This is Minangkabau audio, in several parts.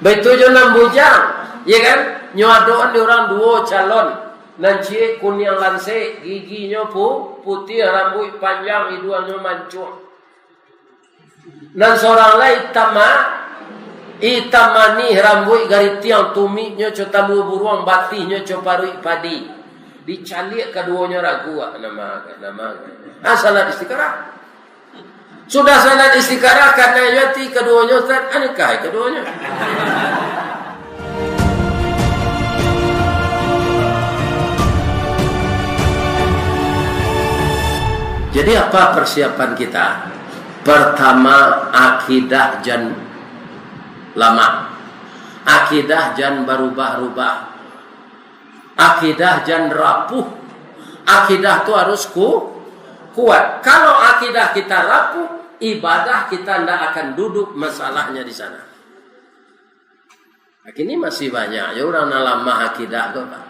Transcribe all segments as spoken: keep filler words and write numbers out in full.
Baitu jo nan bujang, ya kan? Nyo adokan di urang duo calon. Nan ciek kuniang lansek, giginyo pu-, putiah, rambuik panjang, iduangnyo mancuang. Nan sorang lai itam ma-, itam manih, rambuik garitiang, tumiknyo co tambua buruang, batihnyo co paruik padi. Dicaliak kaduonyo ragu, ah, nama, nama. Ah, salat istikharah. Sudah salat istikharah, kanai jo ati kaduonyo, Ustaz, ah, nikah kaduonyo. Jadi, apa persiapan kita? Pertama, akidah jan lamah. Akidah jan barubah-rubah. Akidah jan rapuh. Akidah tu harus ku-, kuat. Kalau akidah kita rapuh, ibadah kita ndak akan duduk masalahnya di sana. Kini masih banyak jo urang nan lamah akidah ko, Pak.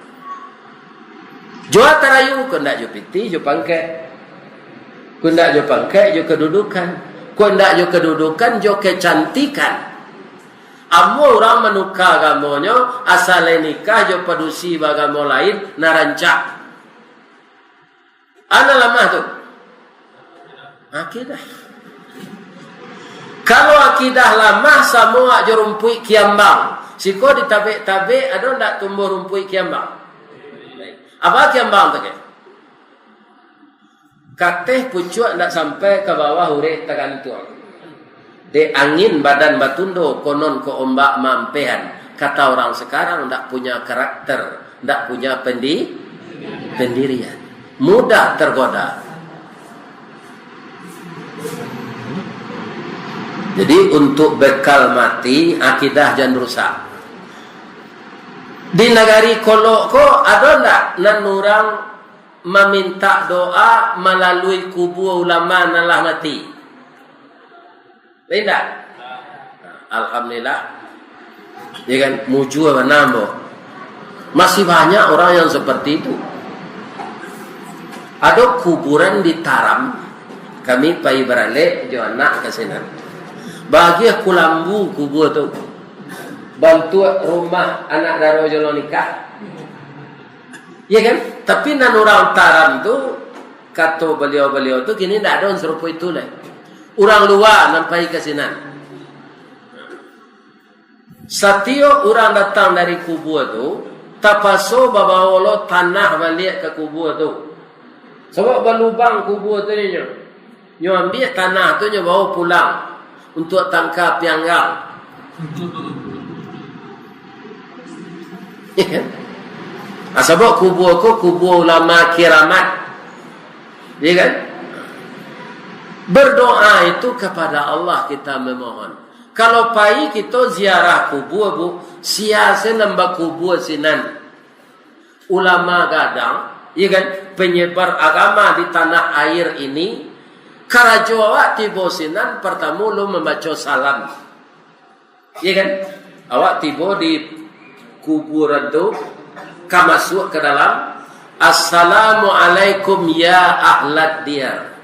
Jo tarayu, kok ndak jo pitih, jo pangkek. Kok ndak jo pangkek, jo kedudukan. Kok ndak jo kedudukan, jo kecantikan. Amuah urang manuka agamonyo, asa lai nikah jo padusi baagamo lain, nan rancak. A nan lamah tu? Akidah. Kalau akidah lamah, samo awak jo rumpuik kiambang. Siko ditabek-tabek, ado ndak tumbuah rumpuik kiambang? Apo kiambang tu, keh? Kateh pucuak ndak sampai ka bawah urek tagantuang. Dek angin badan batundo, konon ko ombak maampehan. Kata orang sekarang, ndak punya karakter, ndak punya pendi-, pendirian. Mudah tergoda. Jadi, untuk bekal mati, akidah jan rusak. Di nagari Kolok ko, ado ndak nan urang mamintak doa malalui kubua ulama nan lah mati? Indak? Alhamdulillah. Ya kan? Mujua bana ambo. Masih banyak orang yang seperti itu. Ado kuburan di Taram, kami pai baralek jo anak ka sinan. Bagiah kulambu kubua tu. Bantuak rumah anak daro jo lo nikah. Ya kan? Tapi nan urang Taram tu, kato baliau-baliau tu, kini ndak ado nan sarupo itu lai. Urang lua nan pai ka sinan. Satiok urang datang dari kubua tu, tapaso babawo lo tanah baliak ka kubua tu. Sabab balubang kubua tu nyo. Nyo ambiak tanah tu, nyo bawo pulang untuak tangka pianggang. Ya kan? Ah, sabab kubua ko kubua ulama kiramat. Ya kan? Berdoa itu kepada Allah kita memohon. Kalau pai kito ziarah kubua, Bu, sia se nan bakubua sinan. Ulama gadang, ya kan, penyebar agama di tanah air ini, karajo awak tibo sinan, partamo lo mambaco salam. Ya kan? Awak tibo di kuburan tu, ka masuak ka dalam, "Assalamualaikum ya ahlad diyar."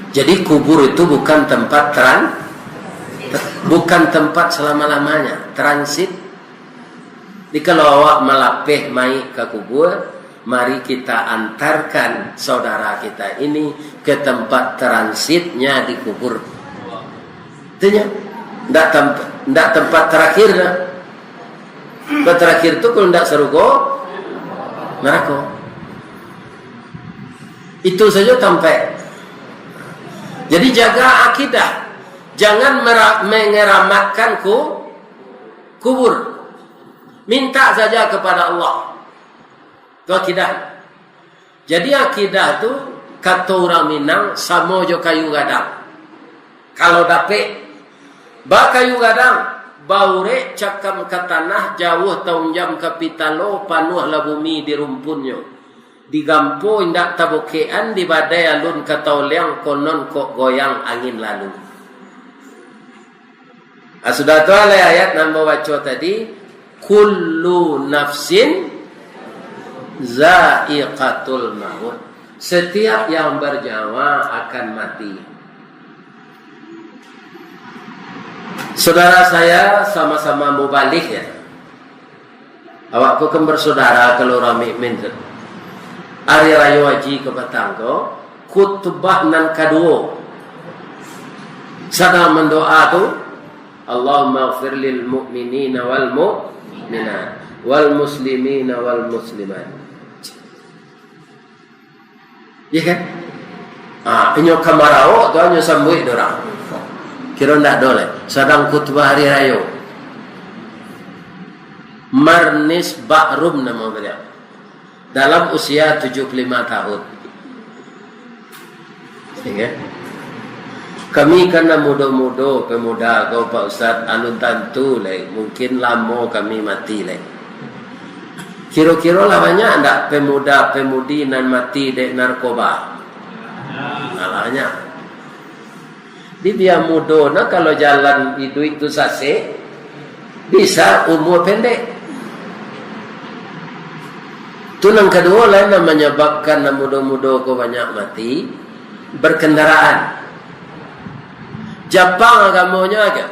Jadi, kubur itu bukan tempat tran-, bukan tempat selama-lamanya, transit. Jadi, kalau awak malapeh mayik ka kubur, mari kita antarkan saudara kita ini ke tempat transitnya di kubur. Itu nyo, ndak temp-, ndak tempat terakhir dah. Tempat terakhir tu kalau ndak sarugo, narako. Itu sajo tampek. Jadi, jaga akidah. Jangan mera-, mengeramatkan ku-, kubur. Minta saja kepada Allah. Tu akidah. Jadi, akidah tu, kato urang Minang, samo jo kayu gadang. Kalau dapek, ba kayu gadang, baurek cakam ka tanah, jauah taunjam ka pitalo, panuahlah bumi di rumpunnyo. Digampo indak tabokekan, di badai alun ka taoleang, konon kok goyang angin lalu. Ah, sudah tu lah ayat nan babaco tadi, "Kullu nafsin za'iqatul maut." Setiap yang bernyawa akan mati. Saudara saya sama-sama mubalig, ya. Awak ko kan bersaudara kalau urang mukmin tu. Hari Rayo Haji ka patang ko, khutbah nan kaduo. Sadang mandoa tu, "Allahumma ighfir lil mu'minina wal mu'minat, wal muslimina wal muslimat." Iya kan? Ah, inyo ka maraok tu, inyo sambuik dek urang. Kiro ndak ado lai. Sadang khutbah hari rayo. Marnis Bakrum namo baliau. Dalam usia tujuh puluh lima tahun. Iya kan? Kami kan nan mudo-mudo, pemuda ko, Pak Ustaz, alun tantu lai. Mungkin lamo kami mati lai. Kiro-kiro lah banyak ndak pemuda-pemudi nan mati dek narkoba? Alah, banyak. Di bia mudo nah, kalau jalan iduik tu sasek, bisa umua pendek. Tu nan kaduo lah nan manyababkan nan mudo-mudo ko banyak mati, berkendaraan. Japang agamonyo aja.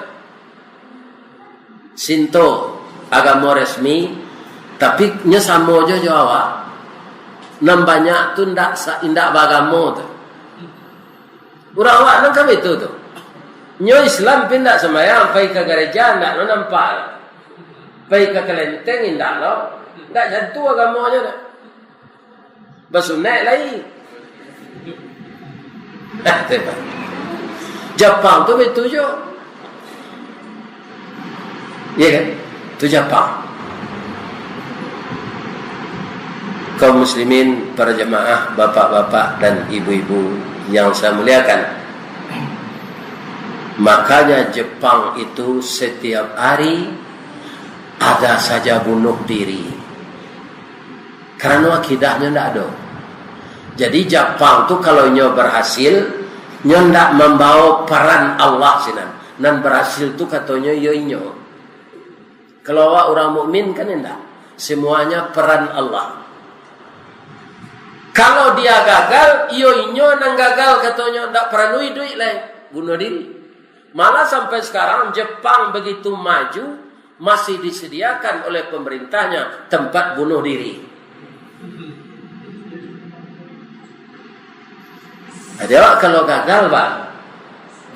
Sinto, agamo resmi, tapi nyo samo jo, jo awak. Nan banyak tu ndak sa-, indak bagamo tu. Urang awak nan ka baitu tu. Nyo Islam pi ndak sumbayang, pai ka gareja ndak lo nampak. Pai ka kelenteng indak lo. Ndak tantu agamonyo tu. Basunaik lai. Japang tu baitu juo. Iya kan? Tu Japang. Kaum muslimin, para jamaah, bapak-bapak dan ibu-ibu yang saya muliakan. Makanya Jepang itu setiap hari ada saja bunuh diri. Karano akidahnyo ndak ado. Jadi Japang tu kalau inyo berhasil, nyo ndak mambawo peran Allah sinan. Nan berhasil tu katonyo iyo inyo. Kalau awak urang mukmin kan indak. Semuanya peran Allah. Kalau dia gagal, iyo inyo nan gagal katonyo, ndak paralu iduik lai. Bunuh diri. Malah sampai sekarang Jepang begitu maju, masih disediakan oleh pemerintahnya tempat bunuh diri. Jadi awak kalau gagal, Bang,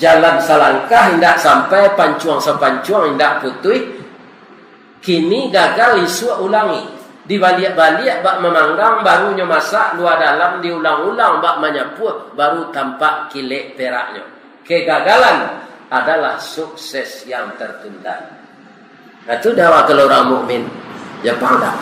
jalan salangkah indak sampai, pancuang sapancuang indak putuih, kini gagal, isuak ulangi. Dibaliak-baliak bak mamanggang, barunyo masak lua dalam, diulang-ulang bak manyapuah, baru tampak kilek peraknyo. Kegagalan adalah sukses yang tertunda. Nah, tu dawa kalau urang mukmin. Ya, paham tak?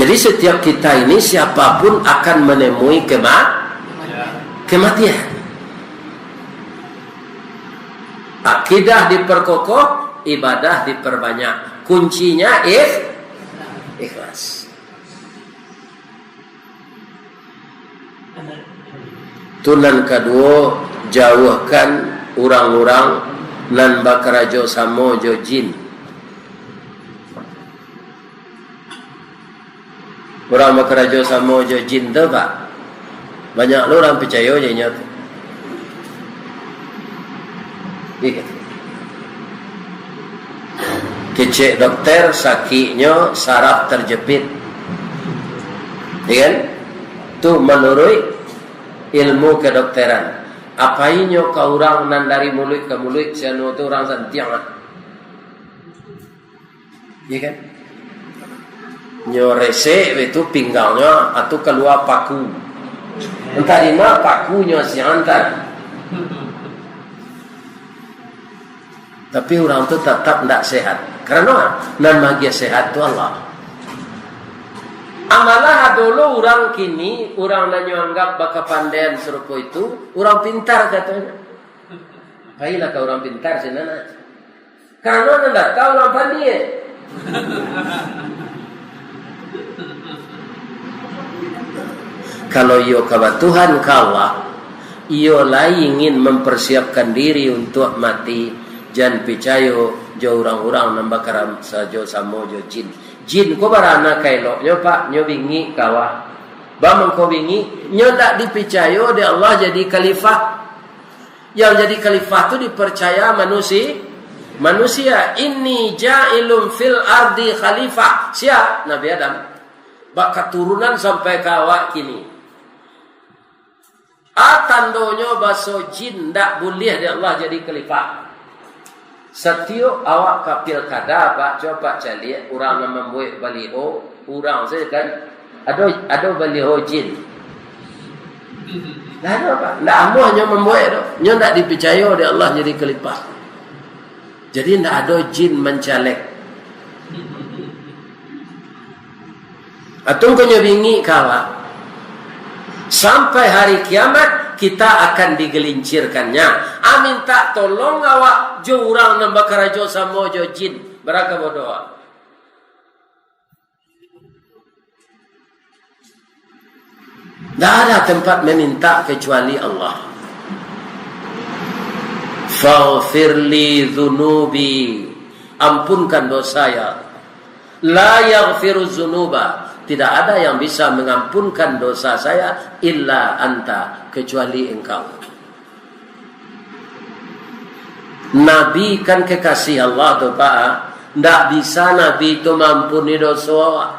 Jadi, setiap kita ini, siapapun akan menemui kema-, kematian. Akidah diperkokoh, ibadah diperbanyak. Kuncinya ikh-, ikhlas. Tu nan kaduo, jauahkan urang-urang nan bakarajo samo jo jin. Urang bakarajo samo jo jin tu, Pak, banyak lo urang picayo jo inyo tu. Ih. Kecek dokter, sakiknyo saraf terjepit. Ya kan? Tu manuruik ilmu kedokteran. Apainyo ka urang nan dari muluik ka muluik, si anu tu urang santiang lah. Iya kan? Nyo resek, itu pinggangnyo, atu kalua paku. Antah di ma pakunyo siang antah. Tapi urang tu tatap ndak sehat. Karano nan magiah sehat tu Allah. Amalah ado lo urang kini, urang nan nyo anggap bakapandaian sarupo itu, urang pintar katonyo. Pailah ka urang pintar sinan ah. Karano nan datang urang pandie. Kalau iyo ka batuhan ka Allah, iyo lai ingin mempersiapkan diri untuak mati, jan picayo jo urang-urang nan bakarajo samo jo jin. Jin ko barana ka eloknyo, Pak, nyo bingik ka awak. Bamangko bingik, nyo ndak dipicayo dek Allah jadi khalifah. Yang jadi khalifah tu dipercaya manusi-, manusia. "Inni ja'ilun fil ardi khalifah." Sia? Nabi Adam. Bak katurunan sampai ka awak kini. A tandonyo baso jin ndak buliah dek Allah jadi khalifah. Satiok awak ka pilkada, Pak, cubo Pak caliak, urang nan mambuek baliho, urang sajo kan? Ado, ado baliho jin? Ndak ado, Pak. Ndak amuah nyo mambuek tu. Nyo ndak dipicayo dek Allah jadi khalifah. Jadi, ndak ado jin mancalek. Atungkonyo bingik ka awak. Sampai hari kiamat, kita akan digelincirkannya. A mintak tolong awak jo urang nan bakarajo samo jo jin. Bara ka bodoh awak. Ndak ada tempat meminta kecuali Allah. "Faghfirli dzunubi." Ampunkan dosa, ya Allah. "La yaghfiru dzunuba." Tidak ada yang bisa mengampunkan dosa saya illa anta, kecuali Engkau. Nabi kan kekasih Allah tu, Pak. Ndak bisa Nabi tu maampuni doso awak.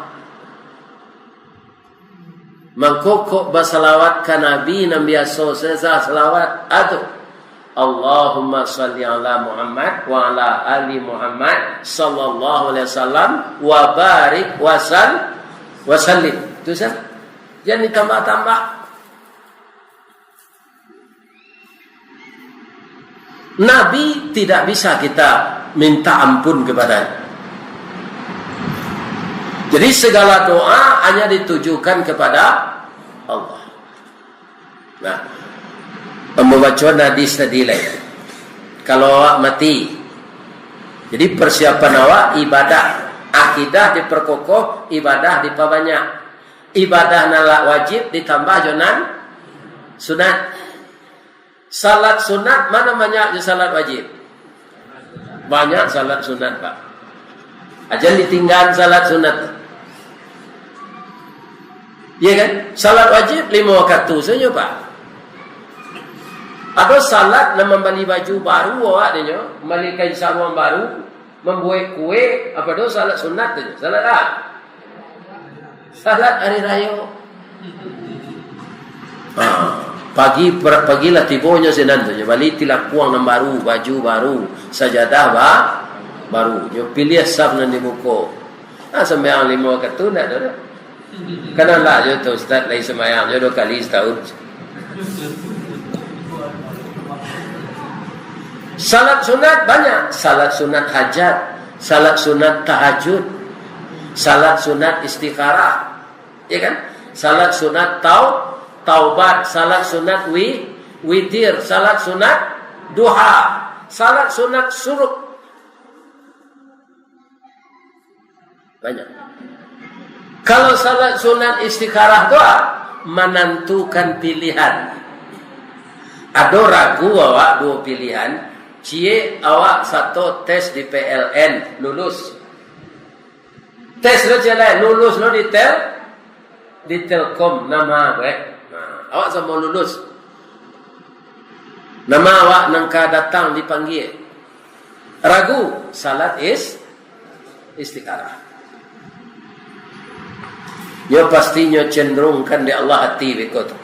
Mangko kok basalawat ka Nabi nan biaso sajo salawat, atu, "Allahumma shalli ala Muhammad wa ala ali Muhammad sallallahu alaihi wasallam wa barik wa sal-, wa sallim." Tu sajo. Jan ditambah-tambah. Nabi tidak bisa kita minta ampun kepadanya. Jadi, segala doa hanya ditujukan kepada Allah. Nah, pambacoan hadis tadi lai. Kalau awak mati, jadi persiapan awak ibadah, akidah diperkokoh, ibadah dipabanyak. Ibadah nan lah wajib ditambah jo nan sunat. Salat sunat ma nan banyak jo salat wajib? Banyak salat sunat, Pak. Ajan ditinggaan salat sunat. Iya kan? Salat wajib limo wakatu sajo, Pak. Ado salat nan mambali baju baru awak dinyo, mambali kain saruang baru, mambuek kue, apo tu salat sunat tu? Salat a? Salat ari rayo. Ha, pagi, pra-, pagi lah tibonyo sinan tu, nyo bali tilapuang nan baru, baju baru, sajadah ba-, baru. Nyo piliah saf nan di muko. Ha, sumbayang limo wakatu ndak ado doh. Kan alah jo tu, Ustaz, lai sumbayang jo duo kali satahun. Salat sunat banyak, salat sunat hajat, salat sunat tahajud, salat sunat istikharah, ya kan? Salat sunat tau-, taubat, salat sunat wi-, witir, salat sunat duha, salat sunat suruk. Banyak. Kalau salat sunat istikharah tu, ah, manantukan pilihan. Ado ragu awak duo pilihan, ciek awak sato tes di P L N, lulus. Tes lo ciek lai, lulus lo di tel-, di Telkom, nama ko, eh. Nah, awak samo lulus. Nama awak nan ka datang dipanggia? Ragu, salat is-, istikharah. Nyo pasti nyo cenderungkan dek Allah ati beko tu.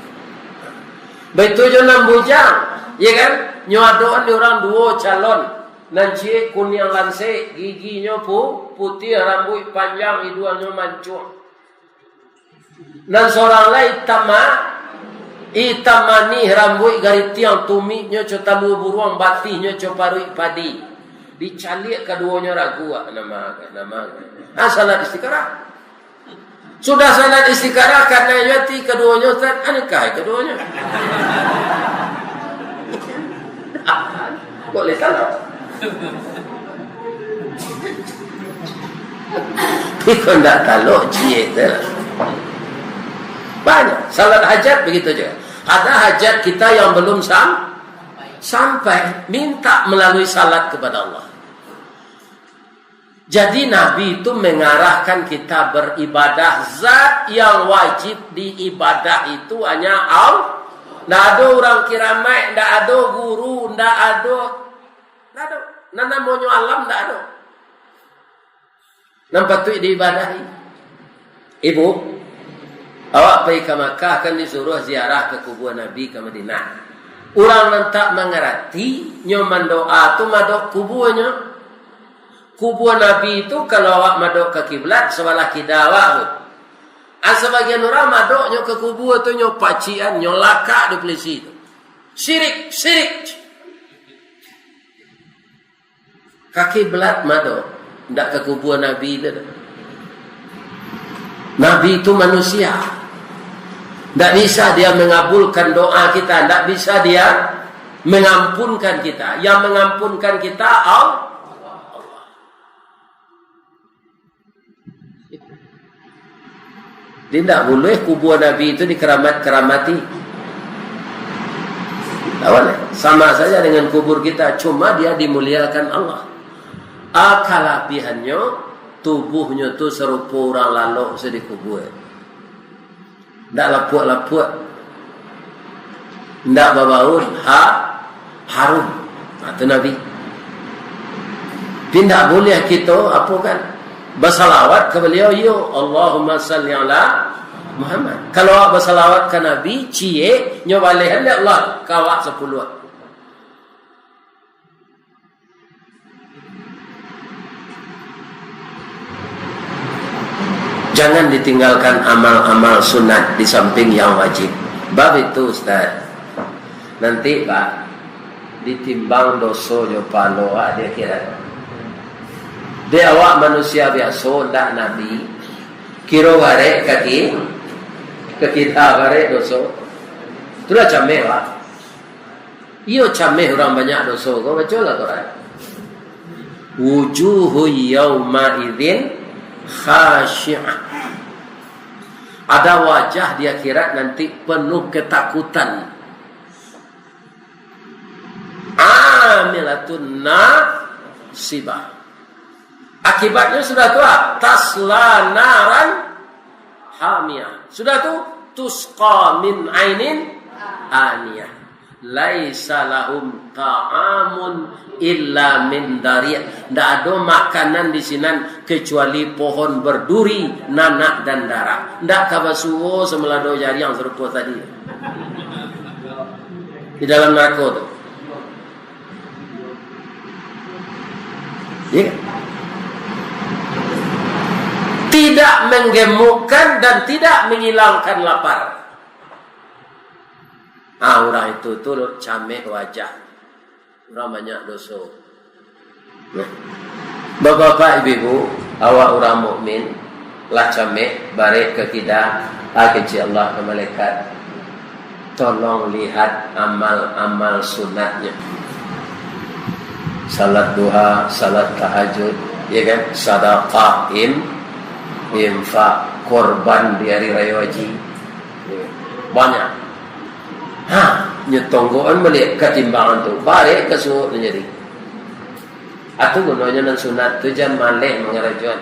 Baitu jo nan bujang, ya kan? Nyo adoan di urang duo calon, nan ciek kuniang lansek, giginyo pu-, putiah, rambuik panjang, iduangnyo mancuang. Nan sorang lai itam ma-, itam manih, rambuik garitiang, tumiknyo co talua buruang, batihnyo co paruik padi. Dicaliak kaduonyo ragu, ah, nama, nama. Ah, salat istikharah. Sudah salat istikharah, kanai jo ati kaduonyo, Ustaz, anakah kaduonyo? Kok lai salah? Iko ndak talok ciek tu. Banyak. Salat hajat begitu juga. Ada hajat kita yang belum sam-, sampai, minta melalui salat kepada Allah. Jadi, Nabi itu mengarahkan kita beribadah, zat yang wajib diibadah itu hanya Allah. Ndak ado urang kiramaik, ndak ado guru, ndak ado, ndak ado. Nan namonyo alam ndak ado. Nan patuik diibadahi. Ibu, awak pai ka Makkah kan disuruah ziarah ka kubua Nabi ka Madinah. Urang nan tak mangarati, nyo mandoa tu madok kubuanyo. Kubua Nabi tu, kalau awak madok ka kiblat, sabalah kida awak tu. Ah, sabagian urang madoknyo ka kubua tu, nyo pacikan, nyo lakak di pelisi tu. Sirik, sirik. Ka kiblat madok, ndak ka kubua Nabi tu. Nabi itu manusia. Ndak bisa dia mengabulkan doa kita, ndak bisa dia mengampunkan kita. Yang mengampunkan kita Allah. Jadi, ndak buliah kubua Nabi itu dikeramat-keramati. Tak buliah. Sama saja dengan kubur kita, cuma dia dimuliakan Allah. Ah, kalabihannyo, tubuhnyo tu sarupo urang lalok se dikubua. Ndak lapuak-lapuak. Ndak babaun, ha-, harum. Ha, tu Nabi. Tapi ndak buliah kito, apo kan, basalawat ka baliau, iyo, Allahumma salli ala Muhammad. Kalau awak basalawat ka Nabi, ciek, nyo balehan dek Allah, ka awak sapuluah. Jangan ditinggalkan amal-amal sunat di samping yang wajib. Bab itu, Ustaz. Nanti, Pak, ditimbang doso jo pahalo awak di akhirat. Dek awak manusia biaso, ndak nabi, kiro barek kaki, ka kita barek doso. Itulah cameh, Pak. Iyo, cameh urang banyak doso ko, bacolah Quran. Wujuhu yauma idzin khasyi'ah. Ada wajah di akhirat nanti penuh ketakutan. Amilatun nasibah. Akibatnya sudah tu, ah, tasla naran hamiyah. Sudah tu, tusqa min ainin aniyah. Laisa lahum ta'amun illa min dari'. Ndak ado makanan di sinan kecuali pohon berduri, nanak dan darah. Ndak ka basuo samalado jariang sarupo tadi. Di dalam narako tu. Ya. Tidak menggemukkan dan tidak menghilangkan lapar. Ah, urang itu tu cameh wajah. Urang banyak doso. Nah. Bapak-bapak, ibu-ibu, awak urang mukmin, lah cameh, barek ka kida, ah, kecek Allah ka malaikat. Tolong lihat amal-amal sunatnya. Salat duha, salat tahajud, ya kan? Sadakah, im-, infak, korban di hari raya haji. Banyak. Ha, nyo tonggokan baliak ka timbangan tu. Barek ka suok tu jadi. Atu gunonyo nan sunat tu, jan maleh mangarajoan.